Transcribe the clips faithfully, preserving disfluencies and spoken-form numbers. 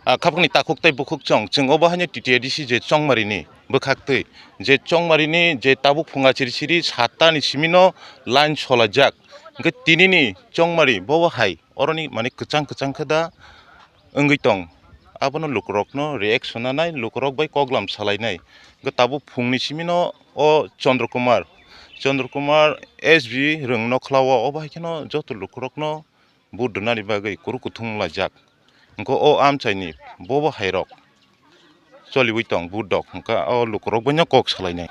ah, khapukni takhuk tei bukhuk chwng, chwng obo haino T T A D C je Chongmarini bwkhaktwi, je Chongmarini je tabuk phunga chiri chiri satta ni simi no line solaijak. Hwnkhe tini ni Chongmari bo hai oroni mane kwchang kwchang khe da wngwi tong. Abono lukurokno reaction nanai, lukurok bai koklam salainai. Hwnkhe tabuk phungni simi no o Chandra Kumar, Chandra Kumar S B rwng nokhlao, obo hai kheno joto lukurokno vote rwnani bagwi kuru kuthum laijak. Hwnkhe o amchaini bobo hairok choliwi tong vote rok, hwnkhe o lukurok baino kok salainai.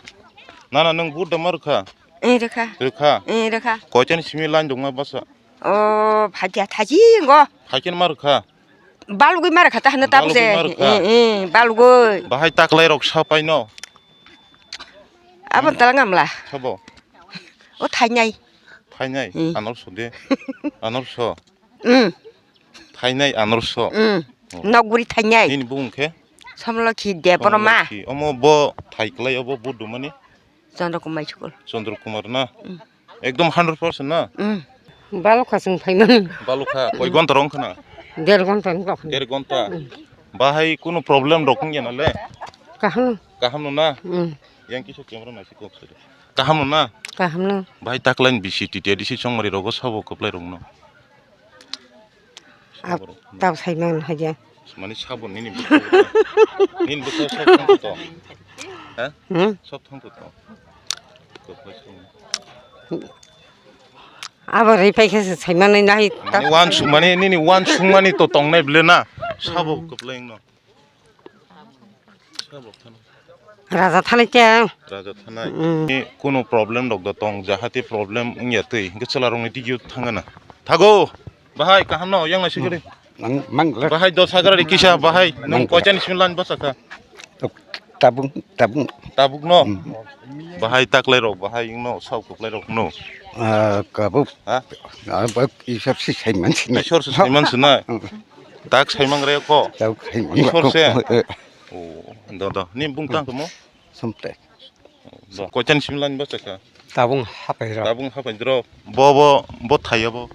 Nana, nwng vote da ma rwkha? Eh, rwkha. Rwkha? Eh, rwkha. Koitani simi line dongma basa? O, phaikha, thachi ngo. Phaikhe ma rwkha? Balugwi ma rwkha ta hwno tabuk se. Balugwi ma rwkha? Eh, eh, balugwi. Bahai taklairok sa paino? Abo tala ngamla. Sabo? O thainai. Thainai? Hmm. Anorso de. Anorso. Hmm. Thainai anorso. Hmm. Oh. Nokguri thainai. Nini bumung khe? Somlokhi Debbarma. Somlokhi. Omo bo thai klai obo vote dumani? Chandra Kumar School. Chandra Kumar na? Hmm. Ekdom hundred percent na? Hmm. Balokha chwng phaimani. Balokha, koi gonta rong khna? Der gonta ni rok. Der gonta. Hmm. Bahai kunu problem rok wngya na le? Kaham. Kaham no na? Hmm. Yang kisa camera nasi kok sari. Kaham no na? Kaham no. Bahai taklain bisi T T A D C Chongmari rogo sabo kwplai rok no. Ab-, tab saiman haja. Mani sabo nini bwkhao. Nini bwkhao sob thangto to. Ha? Hmm? Sob thangto to. Abo ri pai khe se saimanai nai. Mani wan sung-, mani nini wan sungmani to tongnai ble na. Sabo kwplai no. Raja thanai tei. Raja thanai. Mm. Ni kuno problem rok da tong, jahati problem wngya twi, hwnkhe chwla rokni digio thangana. Thago, bahai kaham no, yang nai sigiri. Mang, mang le. Bahai dos hagra ri kisa, bahai, nung mang koichani simi lan basa kha. Tabung, tabung. Tabuk no? Mm. Bahai taklai rok, bahai wng no, sao kwplai rok no. Ah, kabuk. Ha? Ah, bak isor si saiman si na. Isor si saiman si na. Mm. Tak saimang re ko. Tak saimang Isor ko. Se. Eh. Oh, do, do. Ni bung tang kamo? Somte. Do. Koichani simi lan basa kha? Tabung hapai ro. Tabung hapai ro. Bo, bo, bo thai bo.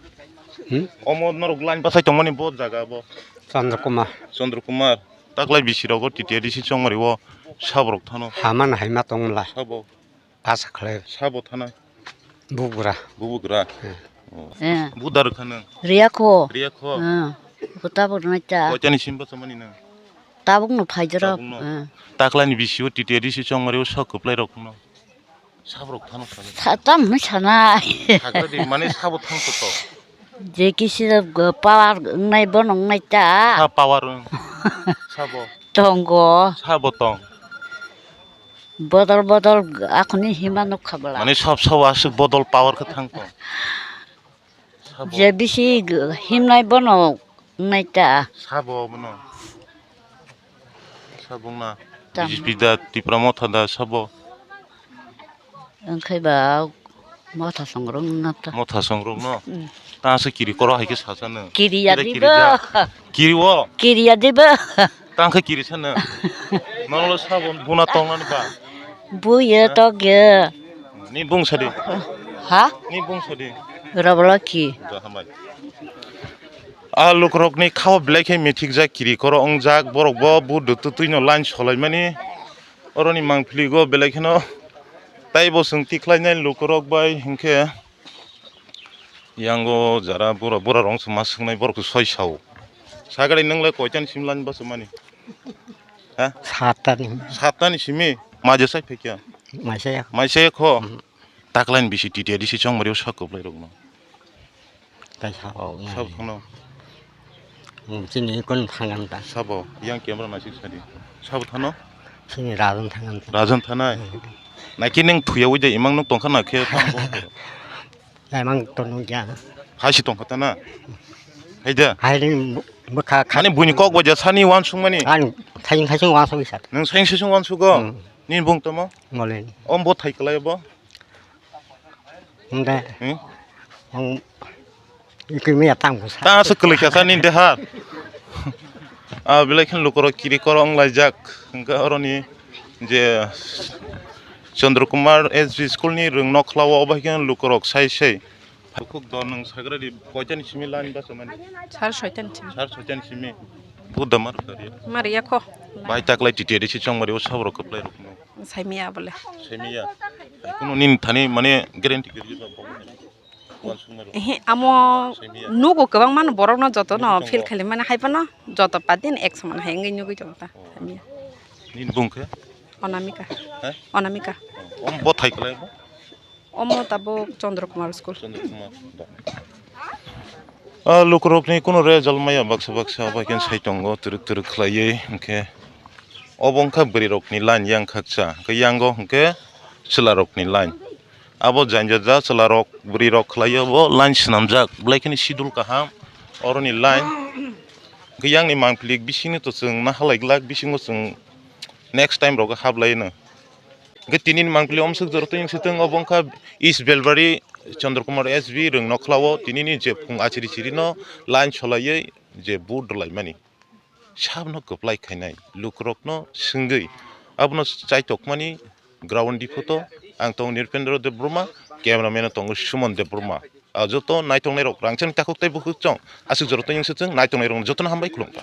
Hmm? Omo norok lan basai tongmani bo jaga bo. Chandra Kumar. Chandra Kumar. Taklai bisi rogo T T A D C Chongmari o saborok thano. Haman haima tongmla. Sabo. Asa khlai. Sabo thana. Bugra. Bubugra. Hmm. Oh. Eh. Budar khana. Riya kho. Riya kho. Eh. Buta burna cha. Koichani sim basa mani na. Tabuk no phaijra. Tabuk no. Eh. Taklai ni bisi o T T A D C Chongmari o sok kwplai rok no. Saborok thano kha. Sa-, tam hwnwi sanai. Sakra di, mane sabo thang to to. Je kisi, uh, power wngnai bono wngnai ta. Sa power wng. Sabo. Tongo. Sabo tong. Bodol bodol akhuni hima nukha bwla. Mane sab sabo aswk bodol power khe thang to. Sabo. Je bisi g-, himnai bono wngnai ta. Sabo bono. Sabo wngna. Tam. B J P da, Tipra Motha da, sabo. Wngkhai ba Motha songrok wngna ta. Motha songrok no? Mm. Ta se kiri koro hai khe sacha nw. Kiri ya dibo. Kiri o? Kiri ya dibo. Tang khe kiri sano. Nolo sabo buna tongnani ba. Buye tokye. Ni bung sadi. Ha? Ni bung sadi. Robola ki. Da hambai. A lukrok ni khao belai khe mithik jak kiri koro wngjak borok bo bu dutu twi no line solai mani. Oroni mangpili go belai kheno. Tai bo swng tikhlai nai lukrok bai hinkhe. Yango jara bura, bura rong se ma swngnai borok se soi sao. Sagari nwngle koitan simlani basa mani? Ha? Sattani. Sattani simi? Maje sai phekya? Maisaya. Maisaya kho? Mhm. Taklaini bisi T T A D C Chongmari o sak kwplai rokno. Tai sabo. Sabo khano? Hmm, chini kun thangan ta. Sabo, yang camera naisik sadi. Sabo thano? Chini Rajan thangan ta. Rajan thanai? Mhm. Naiki neng thuya ui de imang nuk tongkha na khe tang bo. Naimang to nukya. Hai si tongkha ta na? Hai de? Hai ring bu-, bwkha kha. Ani buini kok bo ja sani wansuk mani? Ang thaising thaising wansuk isa. Nung thaising thaising wansuk go? Hmm. Nini bung tamo? Molen. Om bo thai kwlai bo? Hwnde. Hmm? Ang ikwi miya tang busa. Ta aswk kwlai kha sa nini deha. Ah, belai khe lukurok kiri koro wng laijak. Hwnkhe oroni je Chandra Kumar S B school ni rwng nokla o obo hai khe lukurok sai sai. Bukhuk do nwng sagra di koitani simi line basa mani? Sar soitani simi. Sar soitani simi. Buddha mar kari. Mar ya kho. Bai taklai T T A D C chongmari o sabrok kwplai rok no. Saimiya bole. Saimiya. Kuno nin thani mane guarantee kiri ba. Ehe, amo nugo kwbang mano borok no joto no feel khali mane hai phano joto padin ek soman hai wngwi nugwi tongo ta. Saimiya. Nin bung khe? Onamika. He? Onamika. Om bo thai kwlai bo? Omo tabuk Chandra Kumar school. Chandra Kumar da. Ah, lukurokni kuno result maya baksa baksa bai khe sai tongo twrwk twrwk khlaiwi, hwnkhe obo wngkha bwrwirokni line yang khaksa, hwnkhe yango hwnkhe chwlarokni line. Abo janja ja chwlarok bwrwirok khlaiwi obo line swnamjak, belai kheno schedule kaham oroni line. Hwnkhe yangni mangpili bisingni to chwng nahalai glak, bisingo chwng next time rogo haplaino. Hwnkhe tinini mangpili omswk jora twi wngsitwng, obo wngkha East Belbari Chandra Kumar S B rwng nokhlao tinini je phung achiri chirino line solaiwi je vote rwlaimani. Sabno kwplai khainai lukurokno swngwi abono chaitokmani ground diphoto ang tongo Nirpendra Debbarma, cameraman tongo Suman Debbarma. A joto naitongnai rok rangchakni takhuk tei bukhuk chong aswk jora twi wngsitwng naitongnai rok jotono hambai khulumkha.